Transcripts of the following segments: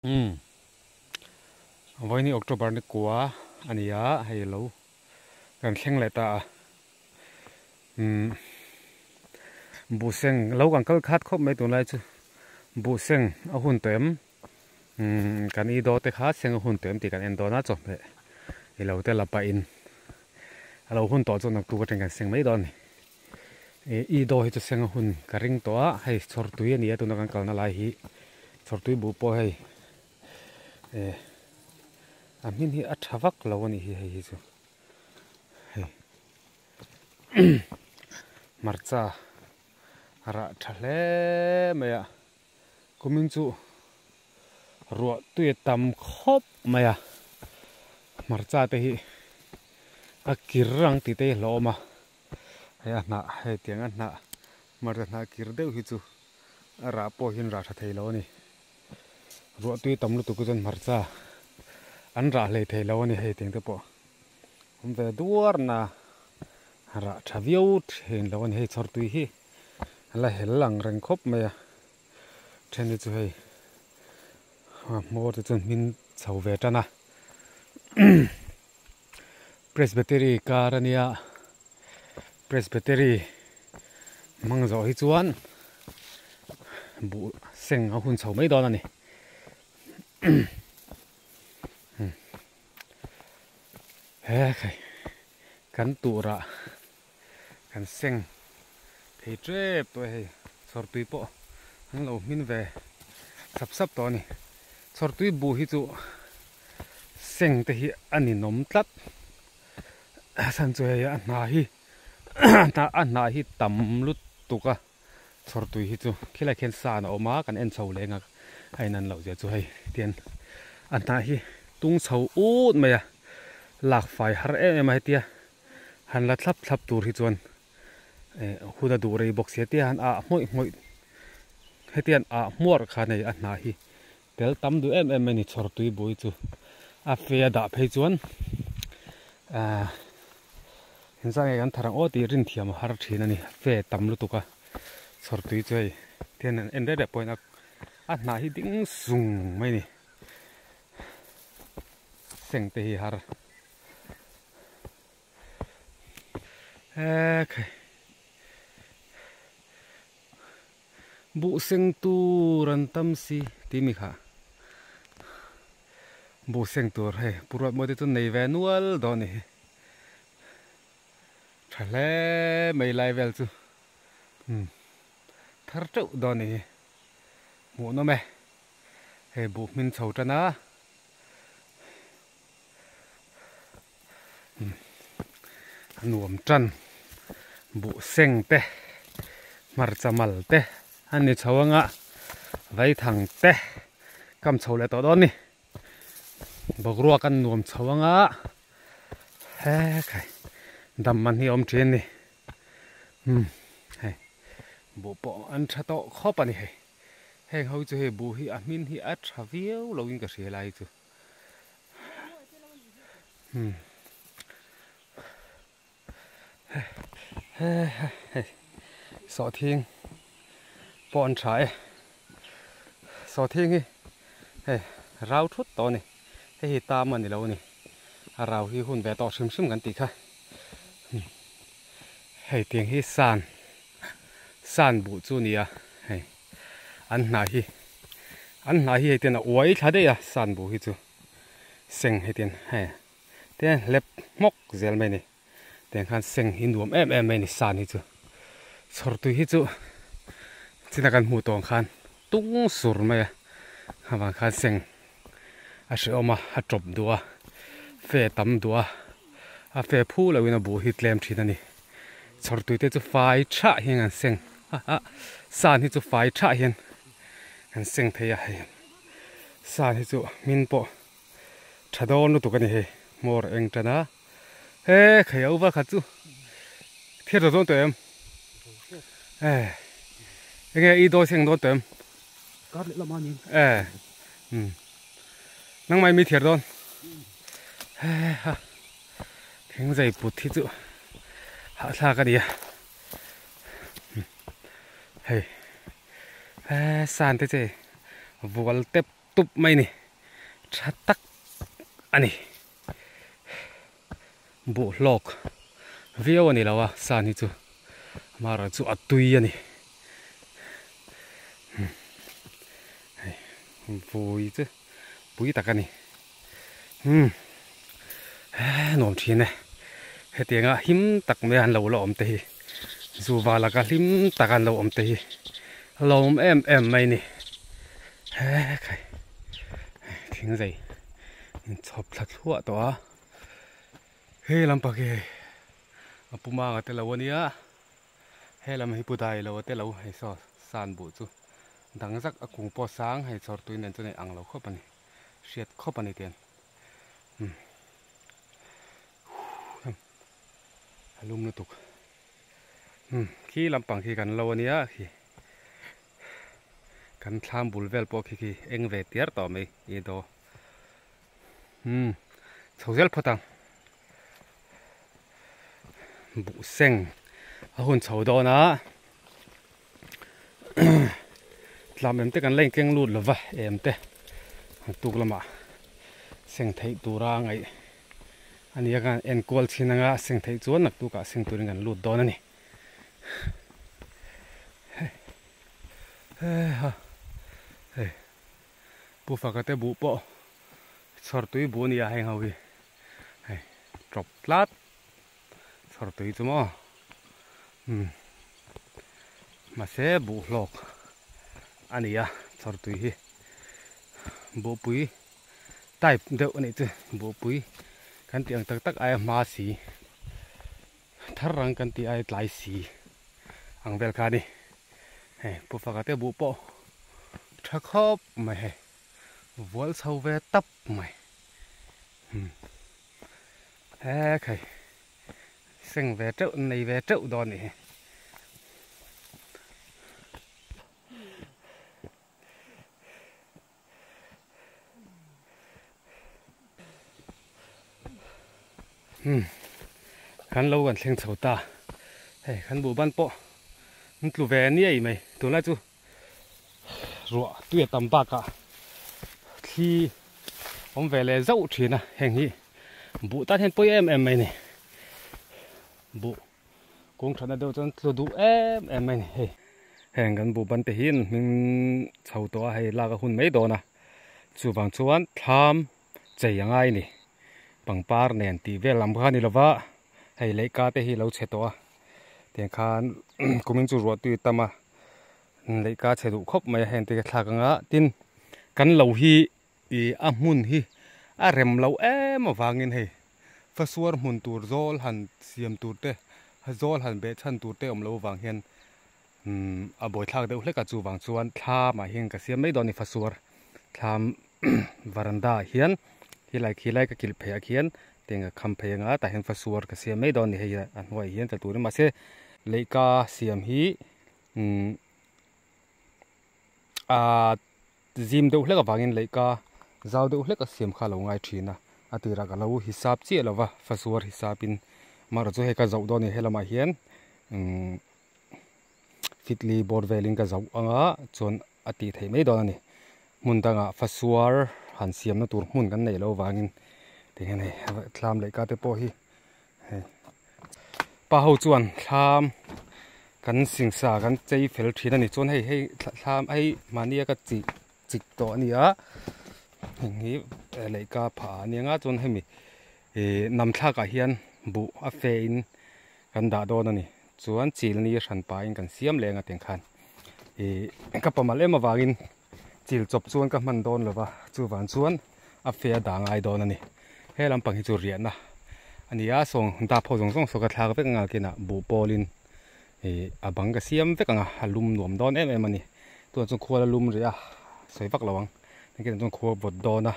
Umm vawiin October ni kua a ni a hei lo kan thleng leh ta a umm buhseng lo kan kal khat khawp mai tunlai chu buhseng a hun tawh em umm kan i daw te kha seng a hun tawh em tih kan en dawn a chawhmeh i lo te la pah in a lo hun tawh chu naktuk atang kan seng mai dawn a ni ih i daw hi chu seng a hun ka ring tawh a hei chhawr tui a ni a tuna kan kalna lai hi chhawr tui buh pawh hei eh a hmin hi a tha vak lo a nih hi hei hi chu hei hmarcha rah tha hle mai a kumin chu ruah tui a tam khawp mai a hmarcha te hi a kir ang tih te hi a hlauhawm a hei a hnah hei tiang a hnah hmarcha hnah kir deuh hi chu a rah pawh hian rah tha thei lo a ni ruah tui tam lutuk hi chuan hmarcha an rah hlei thei lo a ni hei tiang te pawh awm ve duar na rah tha viau thin lo a ni hei chhawr tui hi a la hel ang reng khawp mai a then hi chu hei hmawr te chuan hmin chho ve tan a Presbytery kar a nia Presbytery hmang zawh hi chuan buh seng a hun chho mai dawn a ni he khai kan turah kan seng thei tep tawh e hei chhawrtui pawh an lo hmin ve sap sap tawh a ni chhawrtui buh hi chu seng te hi a ninawm tlat a chhan chu hei a hna hi a hnah hi tam lutuk a chhawrtui hi chu khilai khian san a awm a kan en chho leng a a in an loh zia chu hei tian a hnah hi tung chho ut mai a lak fai har em em a hetia. Han la thlap thlap tur hi chuan eh hun a duh rei bawk si a tia han ah hmawih hmawih hetiang ah hmuar kha nei a hnah hi tel tam duh em em mai a ni chhawr tui bui chu a fe a dah phei chuan ah engzah nge kan thar ang aw tih rinthiam a har thin a ni fe tam lutuk a chhawr tui chu hei tihian an en rek rek pawhin a hnah hi ding sung mai a ni seng te hi har. Ekhai buh seng tur an tam si tih mi kha buh seng tur hei pu ruat mawi te chu nei ve nual dawn a ni hi tha hle mai lai vel chu umm thar teuh dawn a ni hi hmuhnawm e hei buh hmin chho tan a. A nuam tan buh seng te hmarcha mal te a ni chho anga vaithang te kam chho leh tawh dawn a ni boruak a nuam chho anga hekhai dam man hi a awm thin a ni umm hei buh pawh an tha tawh khawp a ni hei heng ho chu hei buh hi a hmin hi a tha viau lo in ka hria lai chu. Sawhthing pawh an tha e sawhthing hi hei rau thut tawh a ni hei hi tam a ni lo a ni a rau hi hun ve tawh hrim hrim kan tih kha hei tiang hi san san buh chu a ni a hei. An hnah hi an hnah hi hei ten a uai thla daih a san bu hi chu seng hei ten hei te hlep hmawk zel mai a ni tiang khan seng hi nuam em em mai a ni san hi chu chhawr tui hi chu china kan hmuh tawh ang khan tung sur mai a avang khan seng a hrehawm a a tawp duh a fe tam duh a a fe phu lo in a buh hi tlem thin a ni chhawr tui te chu fai thah hian an seng a san hi chu fai thah hian an seng thei a hei san hi chu hmin pawh tha dawn lutuk a ni hei hmawr eng tan a he khai a uva khat chu thiat lo dawn tawh em e enge i dawi seng dawn tawh em kar leh lamah ni e um nangmah mi thiar dawn he ha thing zai put hi chu hahthlak a ni a hei he san te che vual tep. tup mai ni tha tak a ni buh hlawk viau a ni lo a san hi chu amaherawh chu a tui a ni hei vui chu pui tak a ni umm nuam thin e hetianga him tak mai an lo la awm te hi zuva laka hlim tak an lo awm te hi lawm em em mai a ni hekhai thing zei inchhawp thla thluah tawh a hei lampang hi hei a pu manga te lo a nia he lam hi pu dai lo te lo hei saw san buh chu dang zak a kung pawh sang hei chawr tui nen chuan a inang lo khawp a ni hriat khawp a ni tian umm a lum lutuk umm khi lampang khi kan lo a nia khi kan thlam bul vel pawh khi khi eng ve tiar tawh mai i daw umm chho zel phawt ang buh seng a hun chho dawn a tlam em te kan la inkeng lut lo va em te an tuk lamah seng theih tura ngaih a ni a kan enkual chhin anga seng theih chuan naktukah seng turin kan lut dawn a ni he ha hei pu faka te buh pawh chhawr tui buh a ni a heng ho hi hei tawp tlat chhawr tui chu maw umm mahse buh hlawk a ni a chhawr tui hi buhpui type deuh a nih chu buhpui kan tih ang tak tak aia hma si thar rang kan tih aia tlai si ang vel kha a ni hei pu faka te buh pawh tha khawp mai hei vual chho ve tap mai umm hekhei seng ve teuh nei ve teuh dawn a nih hi. Umm kan lo kan thleng chho ta hei kan buh ban pawh an tlu ve niai mai tunlai chu ruah tui a tam bakah thli awm ve leh zauh thin a heng hi buh tan hian pawi em em mai a ni buh. Kawng thatna deuh chuan tlu duh em em mai a ni hei. Heng kan buh ban te hi an hming chho tawh a hei lak a hun mai dawn a chuvang chuan thlam chei a ngai a ni pangpar nen tih vel lam kha a ni lova hei leihka te hi lo chhe tawh a tiang khan kumin chu ruah tui tam a leihka chhe duh khawp mai a heng te ka thlak anga tin kan lo hi Ih a hmun hi a rem lo em avangin hei fasuar hmun tur zawl han siam tur te zawl han beh chhan tur te awm lo avang hian umm a buaithlak deuh hlek a chuvang chuan thlam ah hian ka siam mai dawn a ni fasuar thlam varanda ah hian khilai khilai ka kilh phei ah khian tiang ka kham phei anga tah hian fasuar ka siam mai dawn a ni hei a hnuaiah hian tla turin mahse leihka siam hi umm aaa. Zim deuh hlek avangin leihka zau deuh hlek a siam kha a lo ngai thin a, a tirah ka lo hisap chiah lo va, fasuar hisapin amaherawh chu hei ka zoh dawn a ni helamah hian umm fitli bawr velin ka zoh anga chuan a tih theih mai dawn a ni. Hmun dangah fasuar han siamna tur hmun kan neih loh avangin tihian hei thlam leihka te pawh hi hei pa ho chuan thlam kan singsa kan chei fel thin a ni chuan hei hei thlam hei mahnia ka chi chik tawh a ni a heng hi leihka phah a ni anga chuan hemi ih nam thlakah hian buh a fe in kan dah dawn a ni chuan chil ni hran pahin kan siam leng a tiang khan ih ka pamal em avangin chil chawp chuan ka hman dawn lova chuvang chuan a fe a dah ngai dawn a ni he lampang hi chu riahna a ni a sawng dap ho zawng zawng saw ka thlak vek anga kinah buh pawlin ih a bang ka siam vek anga a lum nuam dawn em em a ni tunah chuan khua la lum rih a sawi vak lo ang nakinah chuan khua vawt dawn a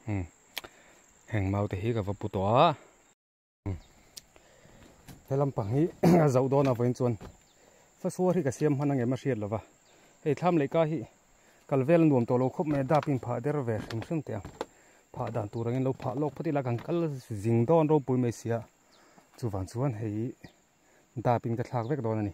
umm heng mau te hi ka va pu tawh a. He lampang hi a zoh dawn avawin chuan fasuar hi ka siam hman ang em a hriat lova hei thlam leihka hi kal vel a nuam tawh lo khawp mai a dap in phah der ve hrim hrim teh ang phah dan tur angin lo phah lawk phawt ila kan kal zing dawn ropui mai sia chuvang chuan hei dap in ka thlak vek dawn a ni.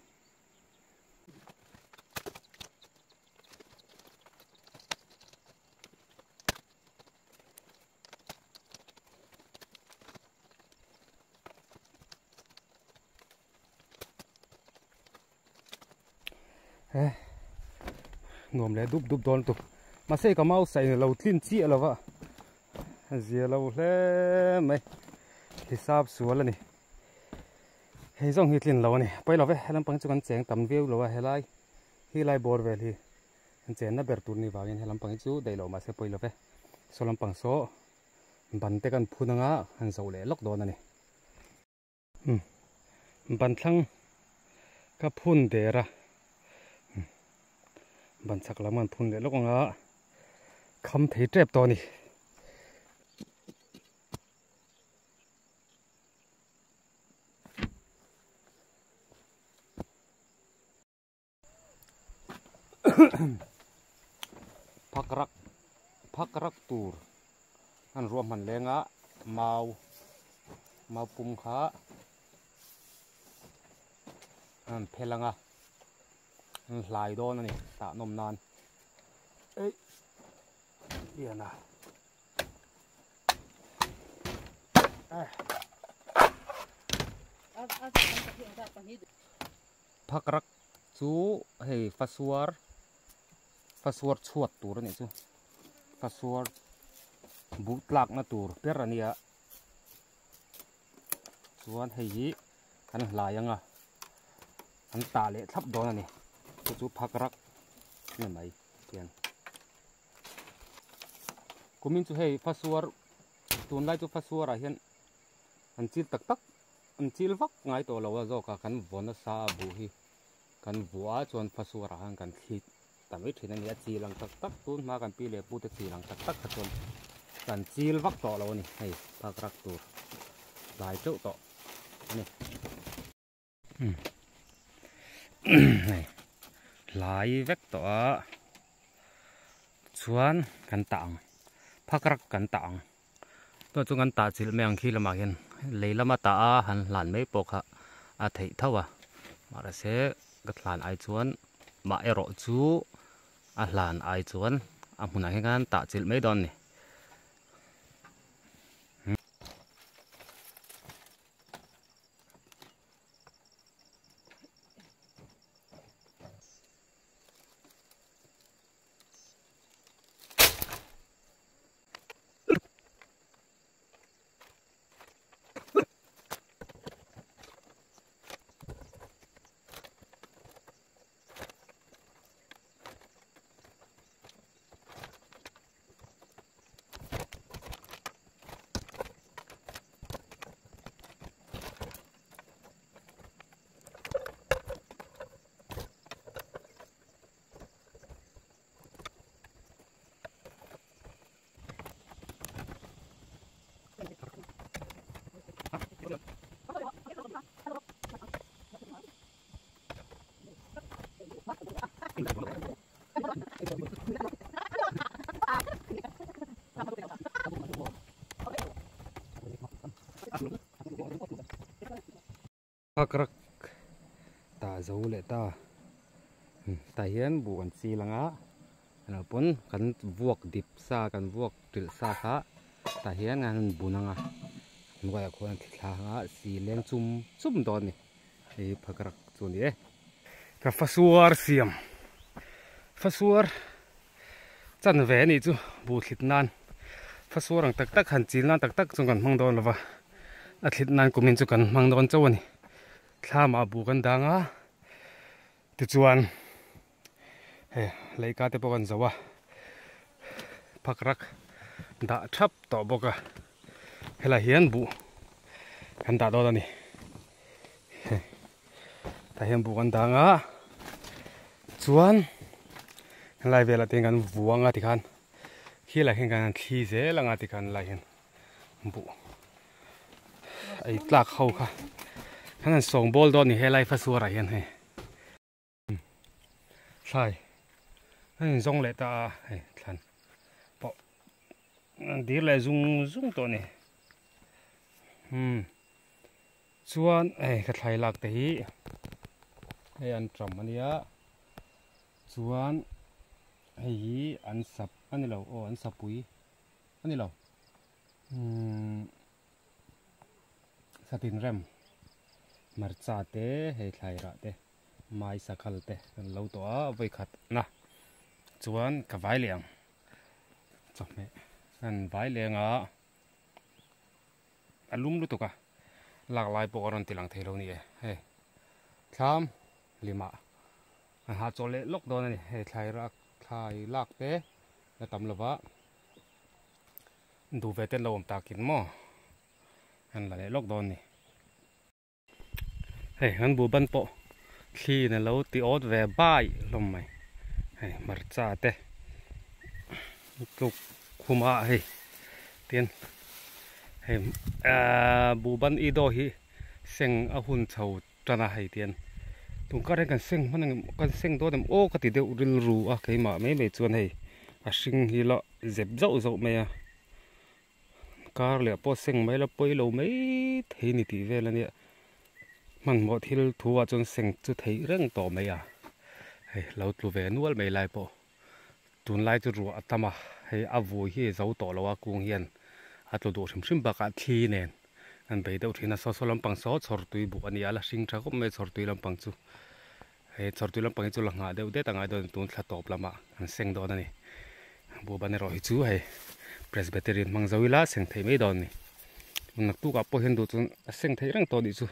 He nuam leh dup dup dawn lutuk mahse ka mau saih lo tlin chiah lo va zia lo hle mai hisap sual a ni hei zawng hi tlin lo a ni pawi lo ve he lampang chu kan cheng tam viau lo a helai hi lai bawr vel hi an chenna ber tur ni vangin he lampang hi chu daih loh mahse pawi lo ve saw lampang saw ban te kan phun anga an zo leh lawk dawn a ni. Ban thlang ka phun der a ban chak lam an phun leh lawk anga kham thei tep tawh a ni. Phak rak phak rak tur an ruahman leng a mau mau pum kha an phel ang a an hlai dawn a ni tah nawm nan eih lian a phak rak chu hei fasuar fasuar chhuat tur a nih chu fasuar buh tlakna tur ber a nia chuan hei hi an hlai ang a an tah leh thlap dawn a ni chu chu phak rak a ni mai hian kumin chu hei fasuar tunlai chu fasuar ah hian an chil tak tak an chil vak ngai tawh lo a zawk a kan vaw nasa a buh hi kan vuah a chuan fasuar ah khan kan thli ta mai thin a ni a chil ang tak tak tun hma kan pi leh pu te chil ang tak tak kha chuan kan chil vak tawh lo a ni hei phak rak tur tlai teuh tawh a ni. Hei hlai vek tawh a chuan kan tah ang phak rak kan tah ang chuan chu kan tah chilh mai ang khi lamah khian lei lama tah a han hlan mai pawh kha a theih tho a mahse ka hlan ai chuan mah erawh chu a hlan ai chuan a hmunah hian khan tah chilh mai dawn a ni. Phakrak tah zo leh ta tah hian buh kan chil ang a alo pawn kan vuak dip sa kan vuak trilh sa kha tah hian an han bun ang a hnuaiah khuan an thli thla ang a si leng chum chum dawn a ni hei hi phakrak chu a ni e. Ka fasuar siam fasuar chan ve a nih chu buh thlit nan fasuar ang tak tak han chil nan tak tak chu kan hmang dawn lo va a thlit nan kumin chu kan hmang dawn chauh a ni thlamah buh kan dang a tichuan hei leihka te pawh kan zo a phak rak dah thap tawh bawk a helai hian buh kan dah dawn a ni hei. Tah hian buh kan dang a chuan helai velah te hian kan vuang a tikhan khilai hian kan han thli zel ang a tikhan helai hian buh ei tlak ho kha kan han sawng bawl dawn a ni helai fasuar ah hian hei thlai an inzawng leh ta a hei thlan pawh an dir leh zung zung tawh a ni umm. Chuan hei ka thlai lak te hi hei an tram a nia chuan hei hi an sap a ni lo aw an sapui a ni lo umm satin rem hmarcha te hei thlai rah te. Mai sakhal te kan lo tawh a vawi khat na chuan ka vai leh ang chawhmeh kan vai leng a a lum lutuk a lak lai pawh a rawn ti lang thei lo ni e hei thlam limah an hahchawlh leh lawk dawn a ni hei thlai rak thlai lak te la tam lova duh ve te an lo awm takin maw an la leh lawk dawn a ni. Hei an bu ban pawh thli in alo ti awt ve bai hlawm mai hei hmarcha te tluk khum a hei tin hei ahh buhban i daw hi seng a hun chho tan a hei tian tun kar hian kan seng hman ang em kan seng dawn em aw ka ti deuh rilru a keimah mai mai chuan hei a hring hi la zep zauh zauh mai a. Kar leh pawh seng mai la pawi lo mai thei ni tih vel a nia hmanhmawh thil thu ah chuan seng chu theih reng tawh mai a hei lo tlu ve nual mai lai pawh tunlai chu ruah a tam a hei a vui hi zo tawh lo a kung hian a tlu duh hrim hrim bakah thli nen an bei deuh thin a saw saw lampang saw chhawr tui buh a ni a la hring tha khawp mai chhawr tui lampang chu hei chhawr tui lampang hi chu la nghah deuh det a ngai dawn tun thla tawp lamah an seng dawn a ni buhban erawh hi chu hei presbyterian hmang zo ila seng theih mai dawn a ni naktuk ah pawh hian duh chuan a seng theih reng tawh a nih chu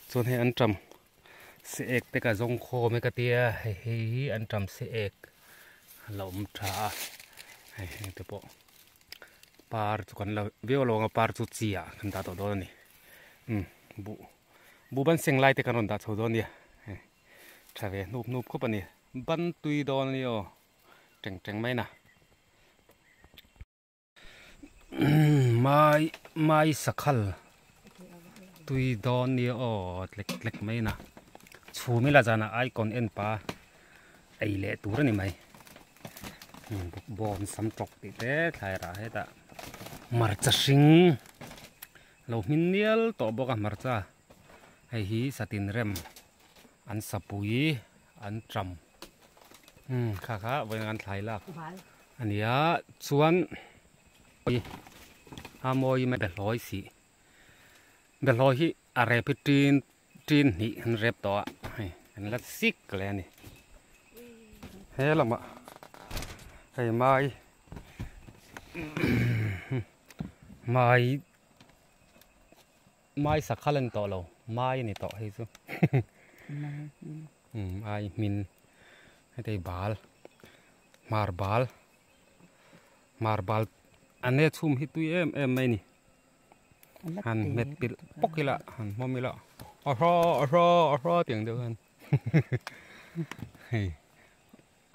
chuan hei an tam se ek te ka zawng khawm e ka tia hei hei hi an tam se ek a lo awm tha a hei heng te pawh par chu kan la viau lo ang a par chu chi ah kan dah tawh dawn a ni umm buh. Buh ban seng lai te kan rawn dah chho dawn nia hei tha ve hnup hnup khawp a ni ban tui dawn a ni aw teng teng mai na mai mai sakhal tui dawn nia aw tlek tlek mai na chhum ila zanah icon en pa ei leh tur a ni mai bawkbawn sam tawk tih te thlai rah hetah hmarcha hring. Lo hmin nial tawh bawk a hmarcha hei hi satin rem an sapui an tram umm kha kha vawiin an thlai lak a ni a chuan a mawi mai behlawi sih behlawi hi a rep hi tin tin hnih an rep tawh a hei an la sik leh a ni he lamah hei mai mai. Mai sakhal a ni tawh lo, mai a ni tawh hei chu mai hmin heti bal hmar bal hmar bal a ne chhum hi tui em em mai a ni han hmet pilh pawk ila han hmawm ila a hra a hra a hra tiang deuh hian hei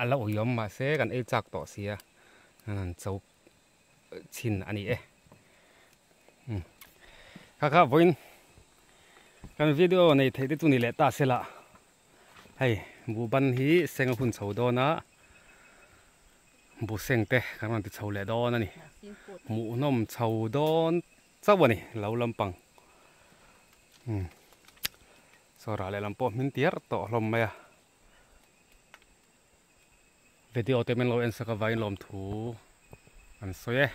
a la uiawm mahse kan ei chak tawh sia han cho chhin a ni e kha kha vawiin kan video nei theih te chu ni leh ta se lah hei buhban hi seng a hun chho dawn a buhseng te kan rawn ti chho leh dawn a ni hmuhnawm chho dawn chauh a ni lo lampang saw rah lehlam pawh hmin tiar tawh hlawm mai a. Video te min lo en sak avangin lawmthu an sawi e.